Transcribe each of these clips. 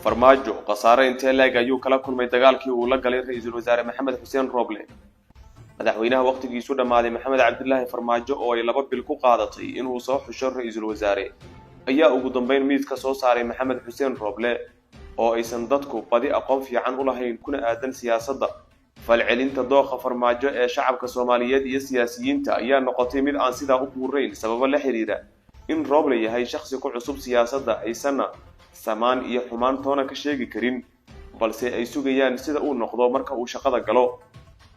Farmaajo khasaare intee leeg ayuu kala kulmay dagaalkii uu la galay Ra-iisul Wasaare Maxamed Xuseen Rooble? Madaxweynaha wakhtigiisu dhammaaday Maxamed Cabdilaahi Farmaajo, oo ay 2 bil ku qaadatay inuu soo xusho ra-iisul wasaare, ayaa ugu dambeyn miiska soo saaray Maxamed Xuseen Rooble, oo aysan dadku badi aqoon fiican u lahayn kuna aadan siyaasadda. Falcelinta dooqa Farmaajo ee shacabka Soomaaliyeed iyo siyaasiyiinta ayaa noqotay mid aan sidaa u buurayn, sababo la xiriira in Rooble yahay shakhsi ku cusub siyaasadda, aysanna samaan iyo xumaan toona ka sheegi karin, balse ay sugayaan sida uu noqdo marka uu shaqada galo.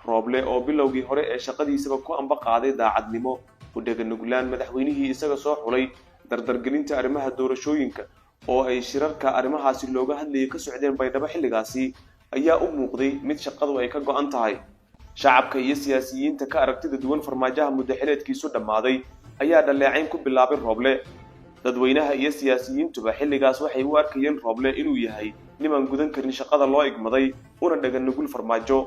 Rooble oo bilowgii hore ee shaqadiisaba ku amba qaaday daacadnimo, u dheganuglaan madaxweynihii isaga soo xulay, dardargelinta arrimaha doorashooyinka oo ay shirarka arrimahaasi looga hadlayay ka socdeen Baydhabo xilligaasi, ayaa u muuqday mid shaqadu ay ka go-an tahay. Shacabka iyo siyaasiyiinta ka aragtida duwan Farmaajaha muddaxileedkiisu dhammaaday ayaa dhaleecayn ku bilaabay Rooble. Dadweynaha iyo siyaasiyiintuba xilligaas waxay u arkayeen Rooble inuu yahay nimaan gudan karin shaqada loo igmaday, una dhagan nugul Farmaajo.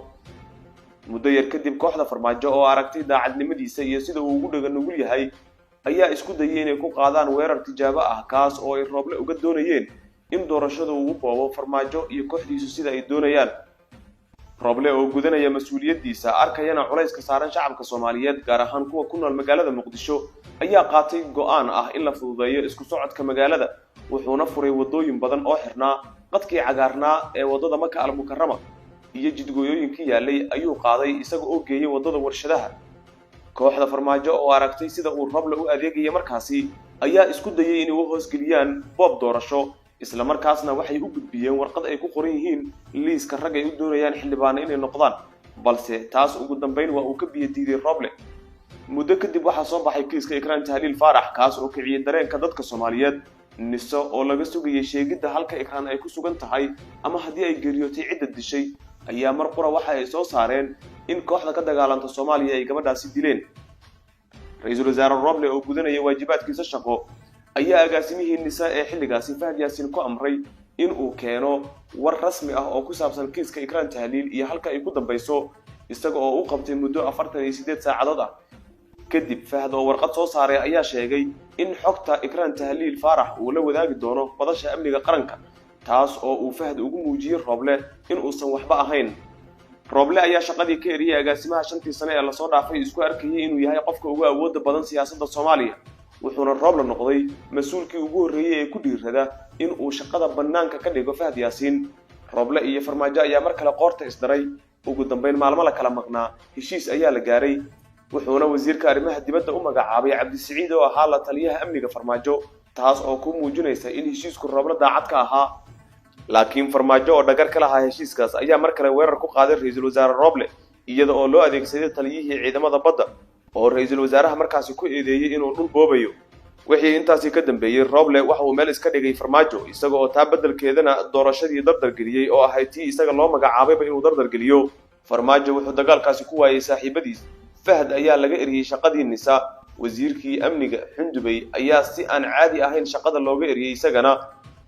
Muddo yar kadib, kooxda Farmaajo oo aragtay daacadnimadiisa iyo sida uu ugu dhagan nugul yahay ayaa isku dayay inay ku qaadaan weerar tijaabo ah, kaas oo ay Rooble uga doonayeen in doorashada uu u boobo Farmaajo iyo kooxdiisu sida ay doonayaan. Rooble oo gudanaya mas-uuliyaddiisa, arkayana culayska saaran shacabka Soomaaliyeed, gaar ahaan kuwa ku nool magaalada Muqdisho, ayaa qaatay go-aan ah in la fududeeyo isku socodka magaalada, wuxuuna furay waddooyin badan oo xirnaa. Qadkii cagaarnaa ee waddada Maka Almukarama iyo jidgooyooyinkii yaalay ayuu qaaday, isaga oo geeyey waddada Warshadaha. Kooxda Farmaajo oo aragtay sida uu Rooble u adeegaya markaasi ayaa isku dayay inay u hoosgeliyaan boob doorasho, isla markaasna waxay u gudbiyeen warqad ay ku qoran yihiin liiska rag ay u doonayaan xildhibaano inay noqdaan, balse taas ugu dambeyn waa uu ka biyo diiday Rooble. Muddo kadib waxaa soo baxay kiiska Ikraan Tahliil Faarax, kaas oo kiciyey dareenka dadka Soomaaliyeed. NISO oo laga sugayay sheegidda halka Ikraan ay ku sugan tahay ama haddii ay geeriyootay cidda dishay ayaa mar qura waxa ay soo saareen in kooxda ka dagaalanta Soomaaliya ay gabadhaasi dileen. Ra-iisul Wasaare Rooble oo gudanaya waajibaadkiisa shaqo ayaa agaasimihii NISA ee xilligaasi, Fahad Yaasiin, ku amray in uu keeno war rasmi ah oo ku saabsan kiiska Ikraan Tahliil iyo halka ay ku dambayso, isaga oo u qabtay muddo 48 saacadood ah. Kadib Fahad oo warqad soo saaray ayaa sheegay in xogta Ikraan Tahliil Faarax uu la wadaagi doono Madasha Amniga Qaranka, taas oo uu Fahad ugu muujiyey Rooble in uusan waxba ahayn. Rooble ayaa shaqadii ka eriyey agaasimaha 5-tii sane ee lasoo dhaafay isku arkayay inuu yahay qofka ugu awoodda badan siyaasadda Soomaaliya, wuxuuna Rooble noqday mas-uulkii ugu horreeyey ee ku dhiirrada in uu shaqada bannaanka ka dhigo Fahad Yaasiin. Rooble iyo Farmaajo ayaa mar kale qoorta isdaray. Ugu dambeyn, maalmo la kala maqnaa, heshiis ayaa la gaaray, wuxuuna wasiirka arrimaha dibadda u magacaabay Cabdisiciid oo ahaa la taliyaha amniga Farmaajo, taas oo ku muujinaysa in heshiisku Rooble daacad ka ahaa. Laakiin Farmaajo oo dhagar ka lahaa heshiiskaas ayaa mar kale weerar ku qaaday Ra-iisul Wasaare Rooble, iyada oo loo adeegsaday taliyihii ciidamada badda oo ra-iisul wasaaraha markaasi ku eedeeyey inuu dhul boobayo. Wixii intaasi ka dambeeyey, Rooble waxa uu meel iska dhigay Farmaajo, isaga oo taa beddelkeedana doorashadii dardargeliyey, oo ahayd tii isaga loo magacaabayba inuu dardargeliyo. Farmaajo wuxuu dagaalkaasi ku waayey saaxiibadiis. Fahd ayaa laga eriyey shaqadii NISA, wasiirkii amniga Xundubey ayaa si aan caadi ahayn shaqada looga eriyey, isagana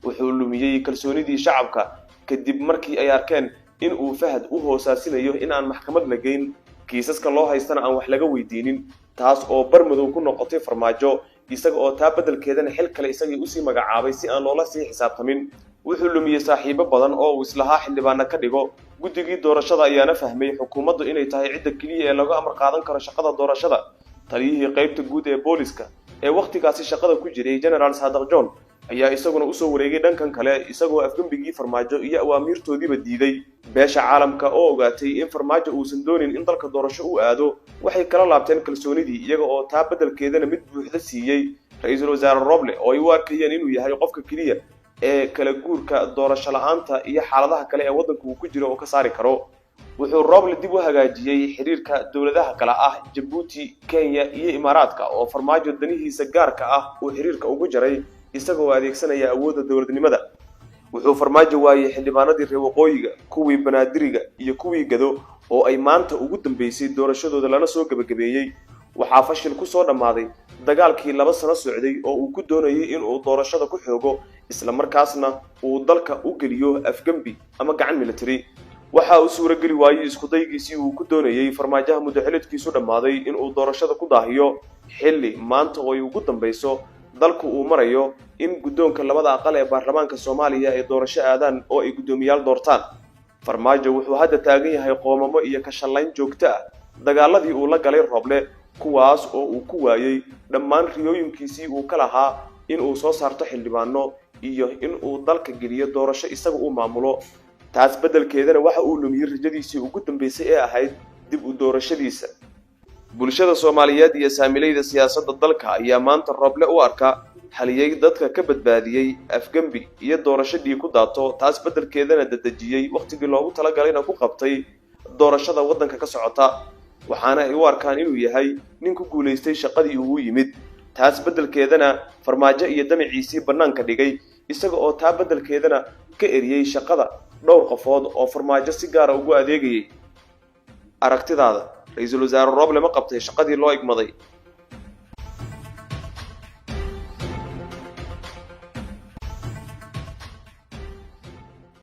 wuxuu lumiyey kalsoonidii shacabka kadib markii ay arkeen in uu Fahad u hoosaasinayo in aan maxkamad la geyn, kiisaska loo haystana aan wax laga weydiinin, taas oo bar madow ku noqotay Farmaajo, isaga oo taa beddelkeedana xil kale isagii usii magacaabay si aan loola sii xisaabtamin. Wuxuu lumiyey saaxiibo badan oo uu islahaa xildhibaana ka dhigo. Guddigii doorashada ayaana fahmay xukuumaddu inay tahay cidda keliya ee lagu amar qaadan karo shaqada doorashada. Taliyihii qaybta guud ee booliska ee wakhtigaasi shaqada ku jiray, Generaal Saadaq John, ayaa isaguna usoo wareegay dhankan kale, isagoo afgembigii Farmaajo iyo awaamiirtoodiiba diiday. Beesha caalamka oo ogaatay in Farmaajo uusan doonin in dalka doorasho u aado waxay kala laabteen kalsoonidii, iyaga oo taa beddelkeedana mid buuxda siiyey Ra-iisul Wasaare Rooble, oo ay u arkayeen inuu yahay qofka keliya ee kala guurka doorasho la-aanta iyo xaaladaha kale ee waddanka uu ku jiro oo ka saari karo. Wuxuu Rooble dib u hagaajiyey xiriirka dowladaha kale ah Jabuuti, Kenya iyo Imaaraadka, oo Farmaajo danihiisa gaarka ah uu xiriirka ugu jaray, isagoo adeegsanaya awoodda dowladnimada. Wuxuu Farmaajo waayey xildhibaanadii reer waqooyiga, kuwii Banaadiriga iyo kuwii Gado, oo ay maanta ugu dambeysay doorashadooda lana soo gebagabeeyey. Waxaa fashil ku soo dhammaaday dagaalkii 2 sano socday oo uu ku doonayay inuu doorashada ku xoogo, isla markaasna uu dalka u geliyo afgembi ama gacan military. Waxa uu suurageli waayey iskudaygiisii uu ku doonayey Farmaajaha muddaxileedkiisu dhammaaday inuu doorashada ku daahiyo, xilli maanta oo ay ugu dambayso dalku uu marayo in guddoonka labada aqal ee baarlamaanka Soomaaliya ay doorasho aadaan oo ay guddoomiyaal doortaan. Farmaajo wuxuu hadda taagan yahay qoomamo iyo ka shallayn joogto ah dagaaladii uu la galay Rooble, kuwaas oo uu ku waayey dhammaan riyooyinkiisii uu ka lahaa in uu soo saarto xildhibaano iyo in uu dalka geliyo doorasho isaga uu maamulo. Taas beddelkeedana waxa uu lumiyey rajadiisii ugu dambeysay ee ahayd dib u doorashadiisa. Bulshada Soomaaliyeed iyo saamilayda siyaasadda dalka ayaa maanta Rooble u arka haliyey dadka ka badbaadiyey afgembi iyo doorasho dhiig ku daato, taas beddelkeedana dadejiyey wakhtigii loogu talagalayna ku qabtay doorashada waddanka ka socota. Waxaana ay u arkaan inuu yahay nin ku guulaystay shaqadii uu yimid, taas beddelkeedana Farmaajo iyo damaciisii bannaanka dhigay, isaga oo taa beddelkeedana ka eriyey shaqada dhowr qofood oo Farmaajo si gaara ugu adeegayay. Aragtidaada, ra-iisul wasaare Rooble ma qabtay shaqadii loo igmaday?